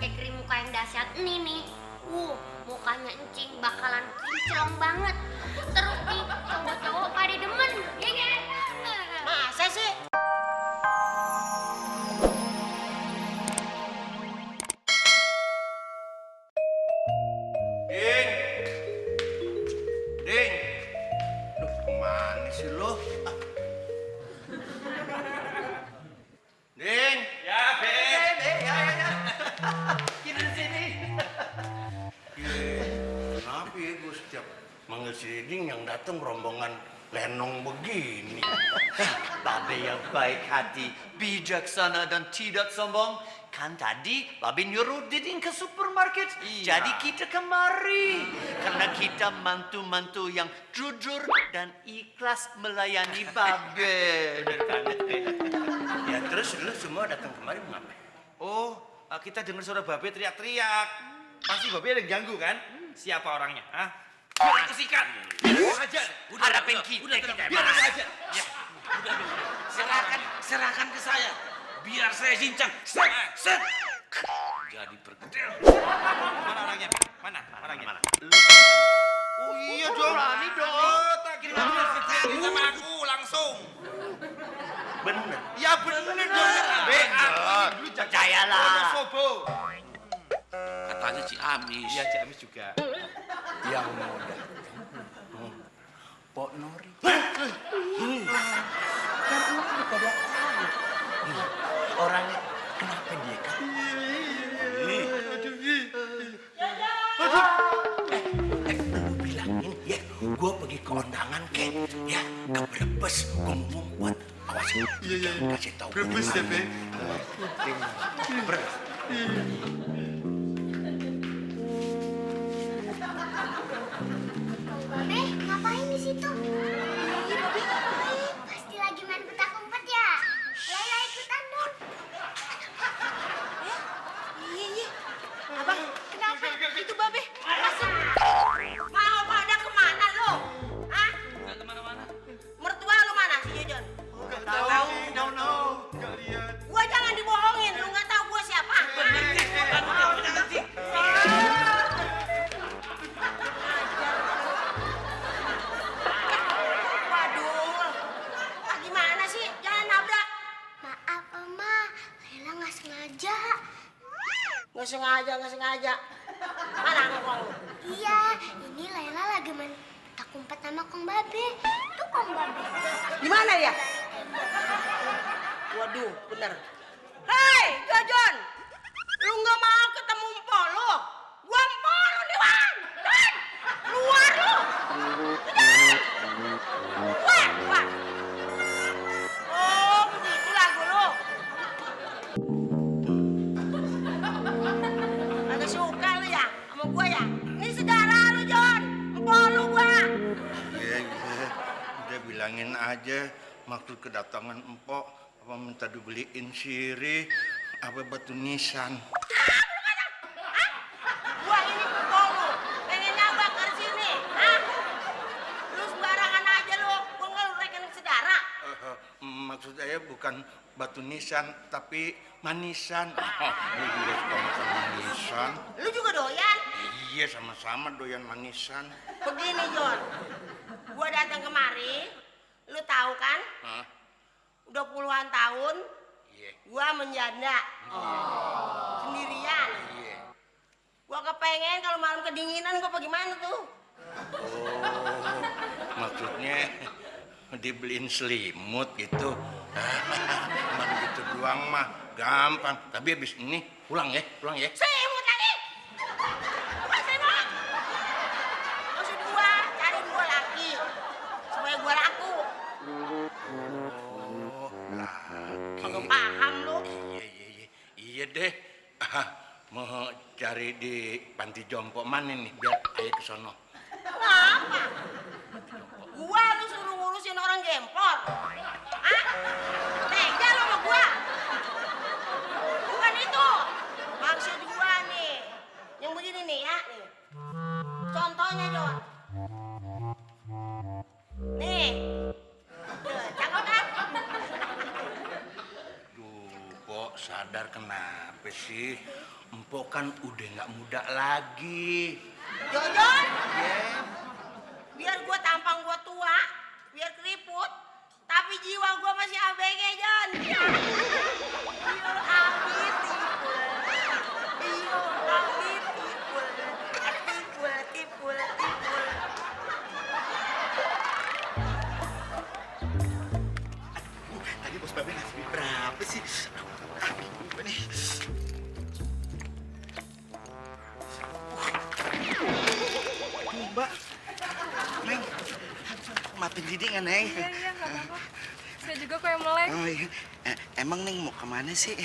pakai krim muka yang dahsyat ini nih. Mukanya encing bakalan kinclong banget. Terus nih cowok-cowok pada demen, ya kan? Masa sih? Ding! Ding! Duh, kemana sih lo? Ding! Ya, Be, ya. Kita di sini. Kenapa ya gue setiap manggil si Ding yang datang rombongan lenong begini? Babe yang baik hati, bijaksana dan tidak sombong. Kan tadi Babe nyuruh Diding ke supermarket. Iya. Jadi kita kemari. Karena kita mantu-mantu yang jujur dan ikhlas melayani Babe. Bener banget, Be. Ya terus lu semua datang kemari mau ngapain? Oh, kita dengar suara Babe teriak-teriak. Pasti Babe ada yang ganggu kan? Siapa orangnya? Hah? Biar aku sikat. Biar aja. Harapin kita. Biar aku aja. Ya. Udah. Serahkan ke saya. Biar saya cincang. Set. Jadi pergedel. Mana orangnya? Mana orangnya? Mana? Oh iya dong. Berani dong. Tak kira terjadi sama aku langsung. Bener. Ya bener dong. Dulu Percayalah. Sobo. Katanya Ciamis. Iya, Ciamis juga. Yang mau datang. Pok Nori. Orangnya kenapa dia kan? Lu bilangin ya, gue pergi ke undangan Ken, ya ke Brebes, gue mau buat awas. Iya. Kasih tahu. Brebes ya, Be. Brebes. Babe, ngapain di situ? Pasti lagi main petak umpet ya? Laila ikutan dong. Iya. Abang, kenapa? Itu Babe. Masuk. Mau pada kemana lo? Hah? Nggak kemana-mana. Mertua lu mana si Jojon? Nggak tahu. Nggak lihat. Gua jangan dibohongin, lu nggak tahu gua siapa. Waduh, gimana sih? Jangan nabrak. Maaf, Oma. Laila nggak sengaja. Nggak sengaja. Mana ngomong lu? Iya, ini Laila lagi main petak umpet sama Kong Babe. Tuh Kong Babe. Di mana ya? Waduh, bener. Hei, Jojon! Lu nggak mau ketemu Mpo lu? Gua Mpo lu nih, Wan! Dan! Keluar lu! Dan! Wah! Oh, begitu lagu lu. Agak suka lu ya sama gua ya? Ini saudara lu, Jon. Mpo lu gua. Iya. Udah bilangin aja maksud kedatangan empok apa minta dibeliin sirih apa batu nisan. Gua ini Mpo lu. Pengen nyabak ke sini. Hah? Lu sembarangan aja lu. Gua nggak lu rekening saudara. Maksud saya bukan batu nisan tapi manisan. Lu juga suka makan manisan. Lu juga doyan? Iya sama-sama doyan manisan. Begini, Jon. Gua datang kemari, lu tahu kan? Hah? Udah puluhan tahun Iya. gua menjanda. Sendirian. Iya. Gua kepengen kalau malam kedinginan gua pergi mana tuh? Oh, maksudnya dibeliin selimut gitu. Cuma gitu doang mah gampang. Tapi habis ini pulang ya. Selimut lagi. Bukan selimut. Maksud gua cariin gua laki supaya gua laku. Oh, Kagak paham lu. Iya deh. Mau cari di panti jompo mana nih biar ayo ke sono. Kenapa? Gua lu suruh ngurusin orang gempor. Hah? Tega lu sama gua? Bukan itu. Maksud gua nih. Yang begini nih ya. Nih. Contohnya, Jon. Nih. Tuh, cakep kan? Duh, Pok sadar kenapa sih? Empok kan udah nggak muda lagi. Jojon, Ya, biar gua tampang gua tua, biar keriput, tapi jiwa gua masih ABG, Jon. Biar amit tipul. Biar amit tipul. Tipul. Tadi bos Babe ngasih duit berapa sih? Apa nih? Mbak, Neng, maafin Didi nggak, Neng? Iya, nggak apa-apa. Saya juga kok yang melek. Oh iya, emang Neng mau kemana sih?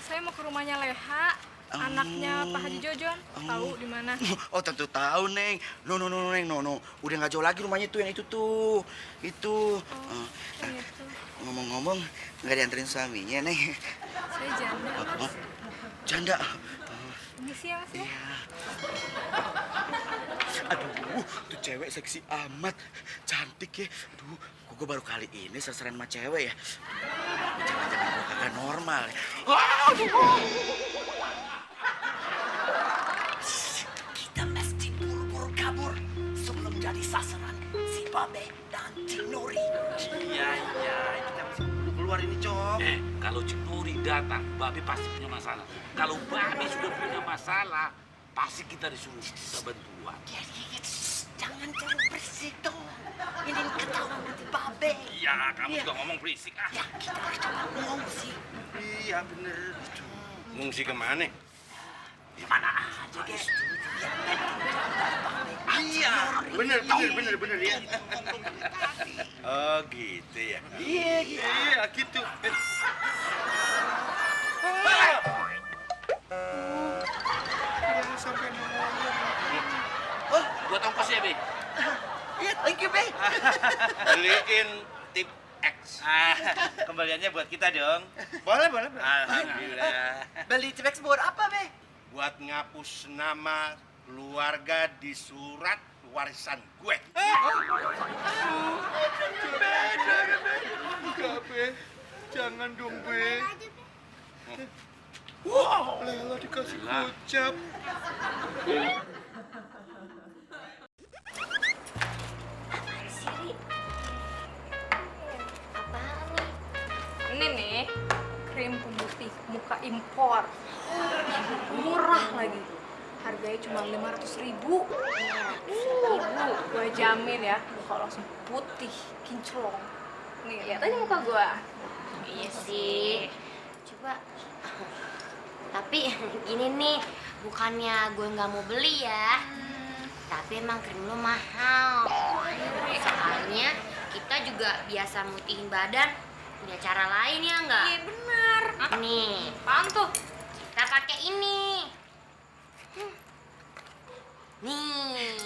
Saya mau ke rumahnya Leha, anaknya Pak Haji Jojon. Tahu di mana? Oh tentu tahu, Neng. No, Neng, no. Udah nggak jauh lagi rumahnya tuh, yang itu tuh. Itu. Gitu. Ngomong-ngomong, nggak dianterin suaminya, Neng. Saya janda, Mas. Janda. Ini sih ya, Mas ya. Aduh, tuh cewek seksi amat. Cantik ya. Aduh, kok gue baru kali ini serseran sama cewek ya. Jangan-jangan gue kagak normal ya. Kita mesti buru-buru kabur sebelum jadi sasaran si Babe dan Cik Nuri. Iya, kita mesti keluar ini, Cok. Kalau Cik Nuri datang, Babe pasti punya masalah. Kalau Babe sudah punya masalah, pasti kita disuruh minta bantuan. Jangan terlalu berisik dong. Ini ketahuan nanti Babe. Iya, kamu juga ngomong berisik ah. Ya, kita harus coba ngungsi. iya bener. Ngungsi kemana? Di mana aja, guys. Yang penting jangan dari Babe. Iya, bener ya. Oh gitu ya. Iya gitu. Buat ongkos ya, Be? Iya, thank you, Be. Beliin tip X. Kembaliannya buat kita dong. Boleh. Alhamdulillah. Beli Cibex buat apa, Be? Buat ngapus nama keluarga di surat warisan gue. Enggak, Be. Jangan dong, Be. Wow, Lela dikasih gocap. Apaan nih? Ini nih, krim pemutih muka impor. Murah lagi. Harganya cuma 500.000. Gue jamin ya, muka langsung putih, kinclong. Nih, lihat aja muka gue. Iya sih. Coba. Tapi gini nih, bukannya gue nggak mau beli ya. Tapi emang krim lo mahal. Soalnya kita juga biasa mutihin badan. Punya cara lain ya nggak? Iya bener. Nih, Apaan tuh? kita pakai ini. Nih.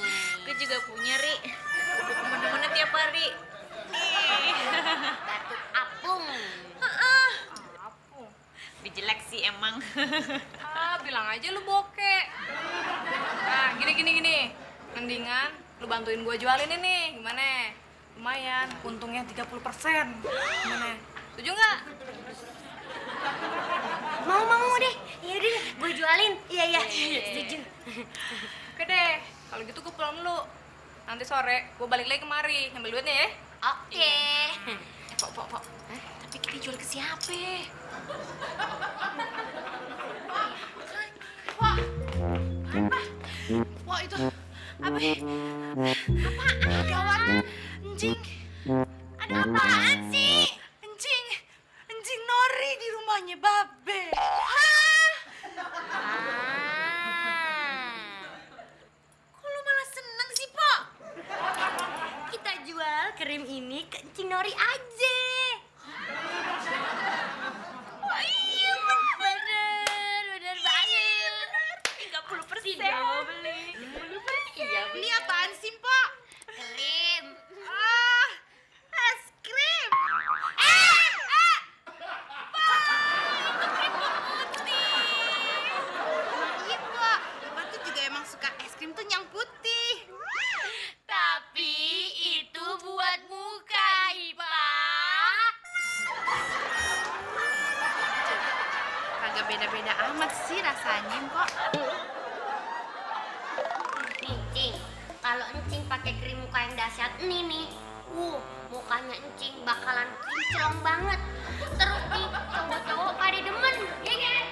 Gue juga punya, Ri. Gue temen-temennya tiap hari. Batuk apung. Apung. Lebih jelek sih emang. Bilang aja lu bokek. Nah, gini. Mendingan lu bantuin gua jualin ini. Gimana? Lumayan, untungnya 30%. Gimana? Setuju nggak? Mau deh. Iya deh, gue jualin. Iya. Setuju. Oke deh, kalau gitu gue pulang dulu. Nanti sore gue balik lagi kemari ngambil duitnya ya. Oke. Pok. Tapi kita jual ke siapa? Wah, itu apa? Apaan? Gawat. Anjing. Ada apaan sih? Anjing Nori di rumahnya Babe. Hah? Kok lu malah seneng sih, Pok? Kita jual krim ini ke Cing Nori aja. Oh iya, bener banget. 30%. Tidak mau beli. Iya, Ini apaan sih, Pok? krim. Es krim. kagak beda-beda amat sih rasanya kok. Nih, Cing, kalau Encing pakai krim muka yang dahsyat ini nih, mukanya Encing bakalan kinclong banget. Terus nih, cowok-cowok pada demen, ya kan?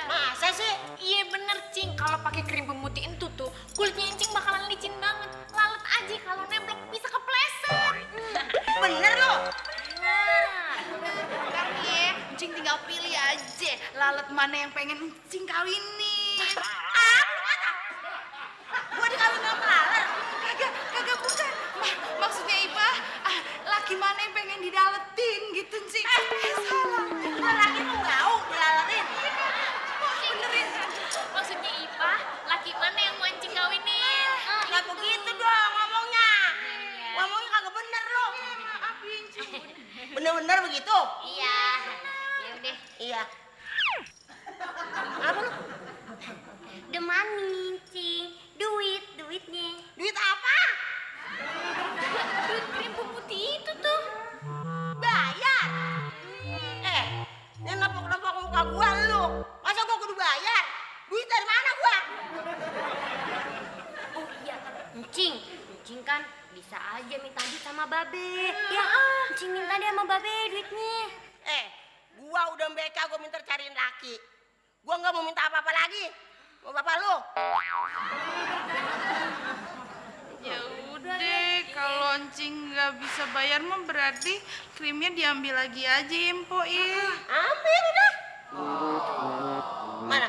Masa sih? Iya bener Cing, kalau pakai krim pemutih itu tuh kulitnya Encing bakalan licin banget. Lalat aja kalau nemblok bisa kepleset. Bener lo? Kan ya, Encing tinggal pilih aja lalat mana yang pengen Encing kawinin. Gua dikawin sama lalat. Kagak bukan. Maksudnya Ipa, laki mana yang pengen didaletin gitu sih. Salah. Udah lagi lu mau dilalatin. Benerin. Maksudnya Ipa, laki mana yang mau Encing kawinin? Nggak begitu dong ngomongnya. Ngomongnya kagak bener lo. Bener-bener begitu? Iya. Ya udah. Iya. Apa lu? The money, Cing. Duitnya. Duit apa? Duit krim pemutih itu tuh. Bayar. Ini nepok-nepok muka gua lu. Masa gua kudu bayar? Duit dari mana gua? Oh iya, Encing kan bisa aja minta duit sama Babe. Ya, Encing minta dia sama Babe duitnya. Gua udah BK, gua minta cariin laki. Gua nggak mau minta apa-apa lagi. Mau bapak lu? Ya udah deh, kalau Encing nggak bisa bayar mah berarti krimnya diambil lagi aja ya, Mpok ya. Ambil udah. Mana?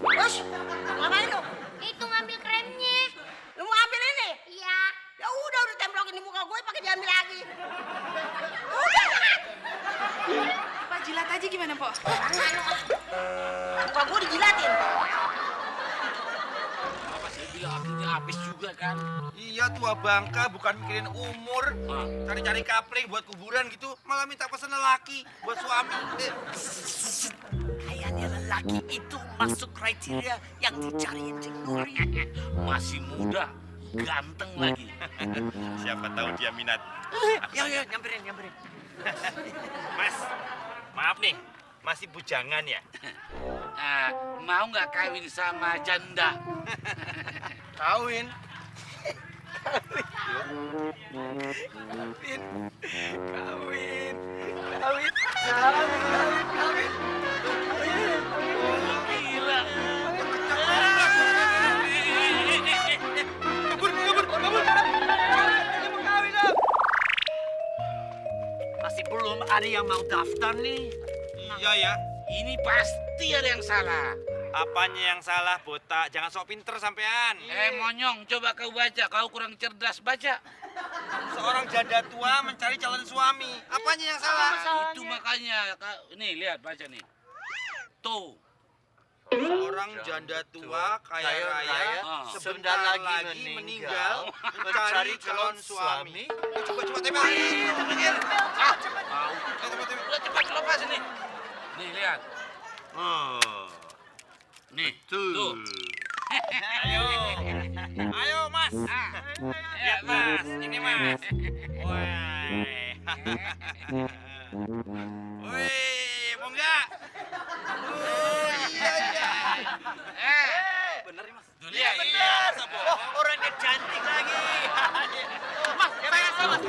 Terus ngapain lu? Itu ngambil kremnya. Lu mau ambil ini? Iya. Ya udah templokin di muka gue pakai diambil lagi. Udah jangan. Pak jilat aja gimana, Pok? Muka gue dijilatin. Apa saya bilang akhirnya habis juga kan? Iya tua bangka, bukan mikirin umur. Cari-cari kapling buat kuburan gitu, malah minta pesan lelaki buat suami. Kayaknya lelaki itu masuk kriteria yang dicariin Cing Nuri. Masih muda, ganteng lagi. Siapa tahu dia minat. Ya, nyamperin. Mas, maaf nih, masih bujangan ya? Mau nggak kawin sama janda? Kawin. Gila. Masih belum ada yang mau daftar nih. Iya ya. Ini pasti ada yang salah. Apanya yang salah, botak? Jangan sok pinter sampean. Monyong, coba kau baca. Kau kurang cerdas baca. Seorang janda tua mencari calon suami. Apanya yang salah? Itu makanya. Nih, lihat, baca nih. Tuh. Seorang janda tua kaya raya sebentar lagi meninggal mencari calon suami. Coba tembak. Udah cepat lepas ini. Nih, lihat. Nih, tuh. Ayo Mas. Lihat Mas, ini Mas. Wih, mau nggak? Bener nih Mas. Tuh, lihat. Bener. Orangnya cantik lagi. Mas, saya Mas.